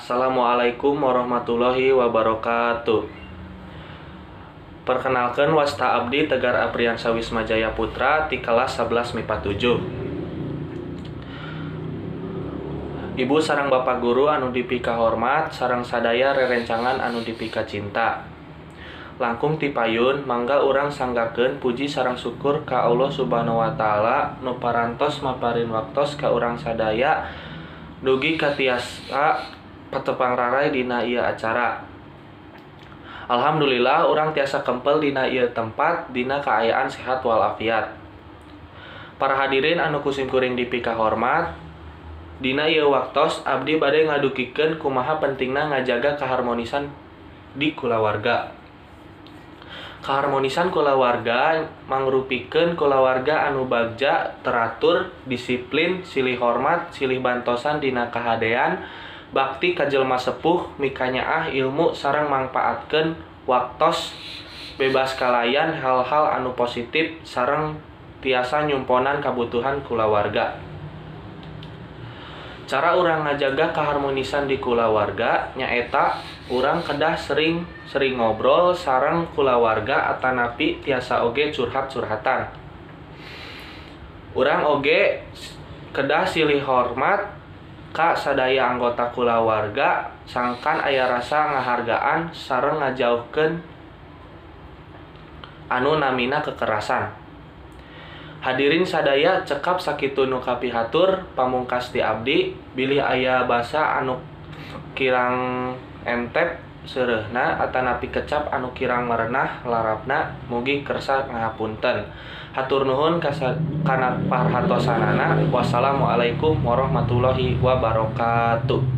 Assalamualaikum warahmatullahi wabarakatuh. Perkenalkan, wasta abdi Tegar Apriansa Wismajaya Putra ti kelas 11 MIPA 7. Ibu sareng Bapak guru anu dipika hormat sareng sadaya rerencangan anu dipika cinta. Langkung ti payun, mangga urang sanggakeun puji sareng syukur ka Allah Subhanahu wa taala nu parantos maparin waktos ka urang sadaya dugi ka tiasa patepang raray dina ieu acara. Alhamdulillah, urang tiasa kempel dina ieu tempat dina kaayaan sehat walafiat. Para hadirin anu ku sim kuring dipika hormat, dina ieu waktos abdi bade ngadugikeun kumaha pentingna ngajaga keharmonisan di kulawarga. Keharmonisan kulawarga mangrupikeun kulawarga anu bagja, teratur, disiplin, silih hormat, silih bantosan dina kahadean, bakti ka jelema sepuh, mikanyaah ilmu sareng mangpaatkeun waktos bebas kalayan hal-hal anu positif sareng tiasa nyumponan kabutuhan kulawarga. Cara urang ngajaga keharmonisan di kulawarga nyaeta urang kedah sering-sering ngobrol sareng kulawarga atanapi tiasa oge curhat-curhatan. Urang oge kedah silih hormat ka sadaya anggota kulawarga sangkan aya rasa ngahargaan sareng ngajauhkeun anu namina kekerasan. Hadirin sadaya, cekap sakitu nu kapihatur pamungkas ti abdi, bilih aya basa anu kirang entep seureuhna atanapi kecap anu kirang merenah larapna, mugi kersa ngahapunten. Hatur nuhun kana perhatosanana. Wassalamualaikum warahmatullahi wabarakatuh.